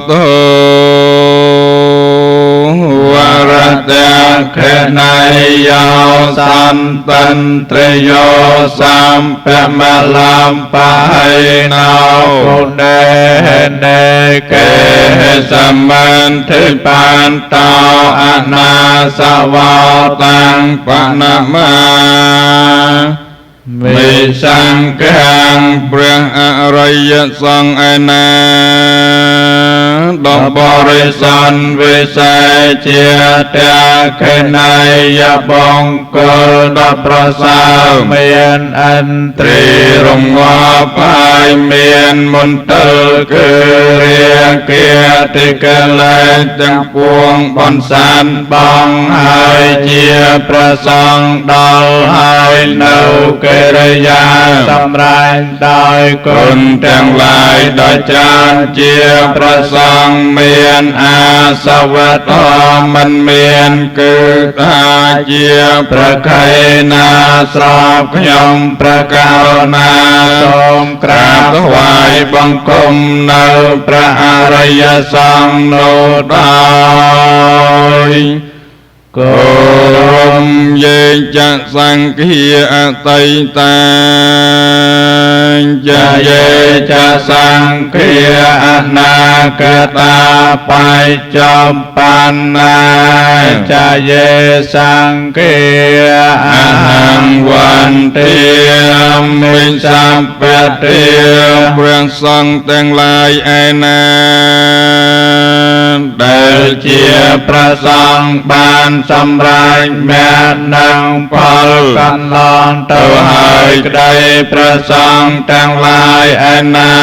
តោវរតេខណៃយោសន្តិន្ទ្រយោសម្ពមលំបហៃណោ គុណេនេ កេសមន្តិបានតោអនាសវោតាំងបណមា មិ សង្ឃាំព្រះអរិយសង្ឃឯណា ដ៏បរិស័នវិសេសជាតេខណៃយបង្គលដ៏ប្រសើរ មានអន្ ទ្រីរងាប់ហើយមានមន្ទិលគឺរាគាតិកលេសទាំងពួងបន្សានបងហើយជាប្រសងដល់ហើយនៅកិរិយា សម្រេចដោយ គុណទាំងឡាយដ៏ច្រើនជាប្រសងមានអាសវធមមិនមានគឺថាជាប្រខៃណាស្របខ្ញុំប្រកាសណា សូមក្រា ក្រា ប បថ្វាយបង្គំនៅព្រះអរិយសង្ឃនោះដោយ គោ គោរមយេចសង្ឃាអតីតាចយេចសង្ឃាអនាគតាបច្ចុប្បន្នា ចយេសង្ឃា អហង្វន្ទាមិសម្បតិព្រះសង្ឃទាំងឡាយឯណា ដែលជាព្រះសង្ឃបានសម្រេចមគ្គនិងផល កន្លង ទៅ ទៅ ហើ ហើយ យ ក្តីព្រះសង្ឃទាំងឡាយឯណា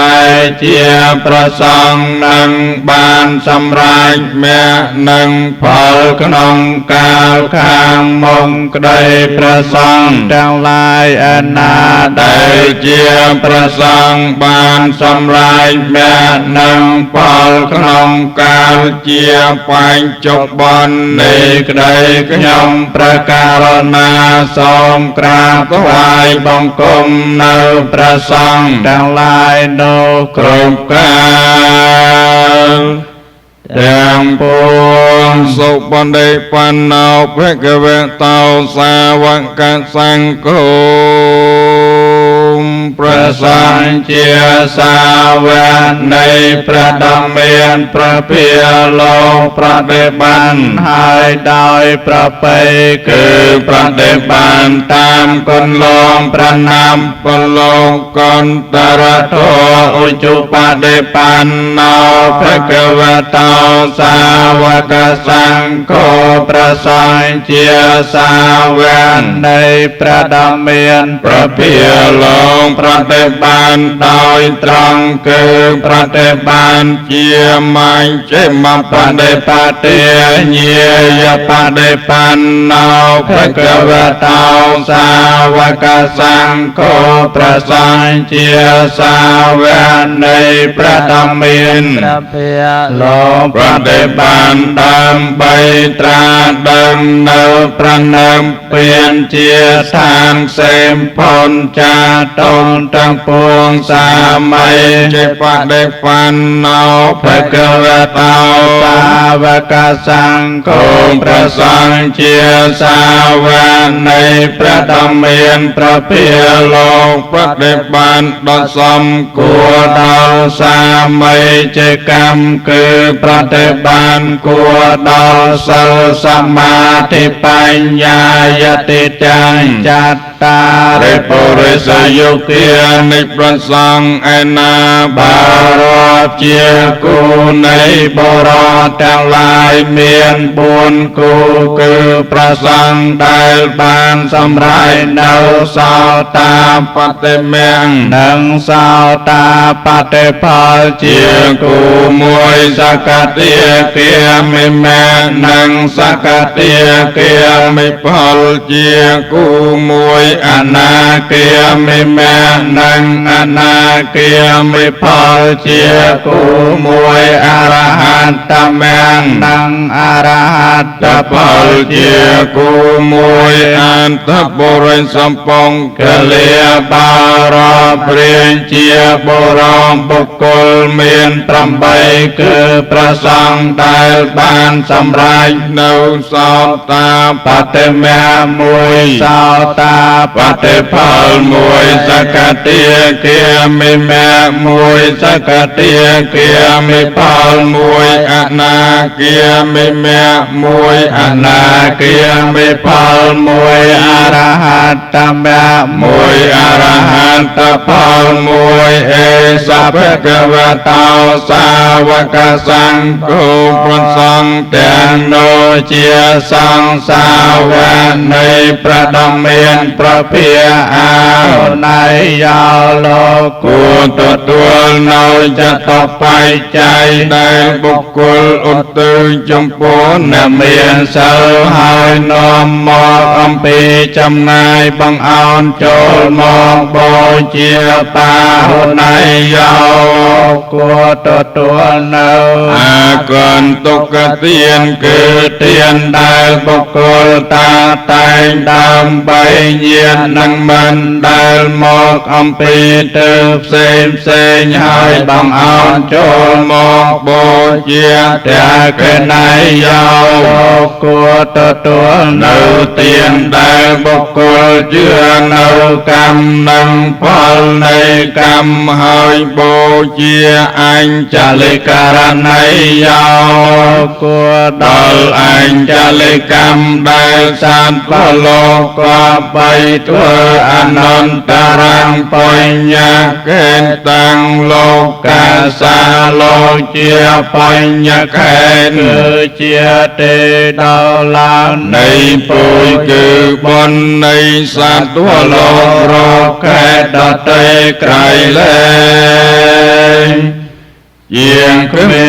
ដែលជាព្រះសង្ឃនឹងបានសម្រេចមគ្គនិងផលក្នុងកាលខាងមុខក្តីព្រះសង្ឃ ទាំងឡាយឯណា ដែលជាព្រះសង្ឃបានសម្រេចមគ្គនិងផលក្នុងកាលជាបញ្ចុប្បន្ននេះក្តីខ្ញុំប្រកាសណាសូមក្រាបថ្វាយបង្គំនៅព្រះសង្ឃ ទាំងឡាយនោះ គ្រប់កាលទាំងពួងសុបណ្ឌិបណ្ណោភគវតោសាវកសង្ឃោព្រះសង្ឃជាសាវកនៃព្រះដ៏មានព្រះភិលោកប្រតិបត្តិ ហើយដោយប្រពៃ គឺប្រតិបត្តិតាមគន្លងប្រណាំបលោកន្តរធោឧជុបដិបណ្ណោភគវតោសាវកសង្ឃោព្រះសង្ឃជាសាវក នៃព្រះដ៏មាន ព្រះភិលោកប្រតិបត្តិដោយត្រង់គឺប្រតិបត្តិជាមញ្ញិមបដិបត្តិញាយបដិបណ្ណោភគវតោសាវកសង្ឃោព្រះសង្ឃជាសាវកនៃព្រះដ៏មាន ព្រះភិលោក ប្រតិបានដើម្បីត្រាដឹងនៅប្រណើមពៀនជាស្ថានសេមផនចាតនទាំងពួងសាម័យជាបដិបណ្ណោភគវតោ សាវកសង្ឃោ ព្រះសង្ឃជាសាវកនៃព្រះដ៏មានព្រះភិលោកប្រតិបានដ៏សំគួរដល់សាម័យជាកម្មគឺប្រតិបានគួរដល់សិលសមាធិបញ្ញាយតិទាំង ចត្តា រិពុរិសយុគានិប្រសង្ឃឯណាបារតជាគូនៃបរតទាំងឡាយមាន4គូគឺប្រសង្ឃដែលបានសម្រេចនៅសោតាបតិមង្គ និងសោតាបតិផល ជាគូមួយសកតិគាមិមគ្គនិងសកតិគាមិផលជាគូមួយអនាគាមិមគ្គ និងអនាគាមិផលជាគូមួយអរហត្តមគ្គ និងអរហត្តតផលជាគូមួយអន្តបុរិសំពងកលាបារព្រាញជាបុរសបុគ្គលមាន8គឺព្រះសង្ឃដែលបានសម្រេចនៅសោតាបតិមៈមួយ សោតាបតិផលមួយសកតិគាមិមៈមួយសកតិគាមិផលមួយអនាគាមិមៈមួយអនាគាមិផលមួយ អរហត្តមៈ មួយអរហន្តផលមួយអេសភគវតោសាវកសង្ឃោប្រសង្ឃទាំងនោះជាសង្សាវកនៃព្រះដ៏មានព្រះភិអា ណៃយោលោក គួរទទួលនៅចតុបច្ច័យដែលបុគ្គលឧទ្ទិសចំពោះអ្នកមានសិលហើយនាំមកអំពីចំណាយបង្អោនចូលមកបូជាបាហុណៃយោ គួរទទួលនៅ អាកន្ទុកទានគឺទានដែលបុគ្គលតាតែងដើម្បីញាតនិងមិនដែលមកអំពីទិសផ្សេងផ្សេងហើយបង្អោនចូលមកបូជាតាកណៃយោ គួរទទួល នៅទានដែលបុគ្គលជឿនៅកម្មនិងផលនៃកម្មហើយបូជាអញ្ចលិករណីយោ គួរ ដល់អញ្ចលិកម្មដែលសត្វបលោកក៏បីធ្វើអនន្តរាំងបញ្ញកេតាំងលោកសាលោកជាបញ្ញខេន គឺជាទេដល់ឡើង នៃពូជគឺបុណ្យនៃសត្វលោករកខេតដតីក្រៃលែងជាងគ្មា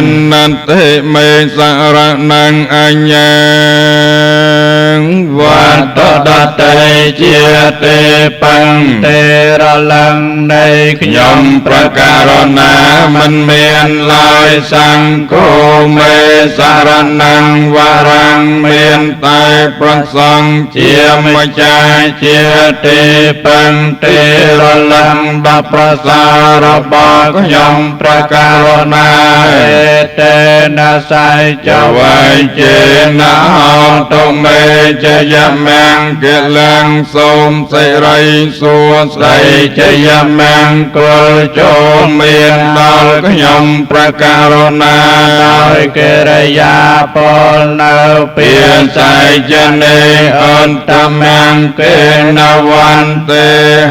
ននន្តិមេសារណងអញ្ញាវត្តដតីជាទេបង្ ទេរលឹងនៃ ខ្ញុំប្រការណាមិនមានឡើយសង្ឃោមេសារណងវរាំងមានតែប្រសង្ឃជាម្ចាស់ជាទេបង្ទេរលឹងដល់ប្រសាររបស់ខ្ញុំប្រការណា តេនសៃចវៃចេនហោតុមេចយមង្គលੰសូមសិរីសួស្តីជយមង្គលចូលមានដល់ខ្ញុំប្រការណា ដោយកិរិយាពលនៅ ពាសៃចនេអន្តមង្គេនវន្ទេ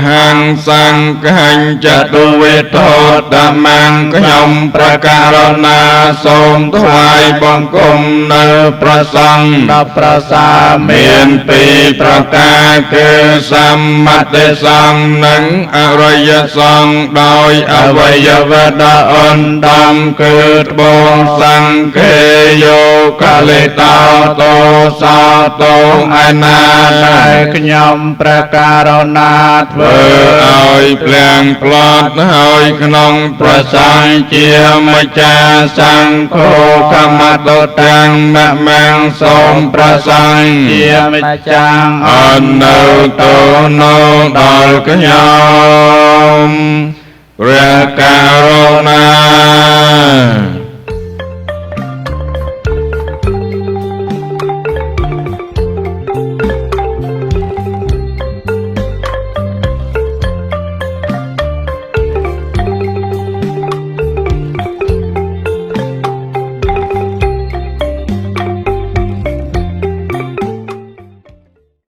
ហង្សង្កញ្ចតុវិធោតមង្គខ្ញុំប្រការណាសូមថ្វាយបង្គំនៅប្រសង្ឃ ដល់ប្រសា មានពីរប្រការគឺសម្មតិសង្ឃនិងអរិយសង្ឃដោយអវយវៈដ៏អណ្ដំគឺត្បូងសង្ឃេយោកលិតោតោសោតោអនា ដែលខ្ញុំប្រការណាធ្វើឲ្យភ្លៀងផ្លាត់ហើយក្នុងប្រសង្ឃជាម្ចាស់សង្ឃោកម្មតតាំងមមង្គសូមប្រសង្ឃ ជាម្ចាស់ អននៅតោនោដល់ខ្ញុំព្រះករុណា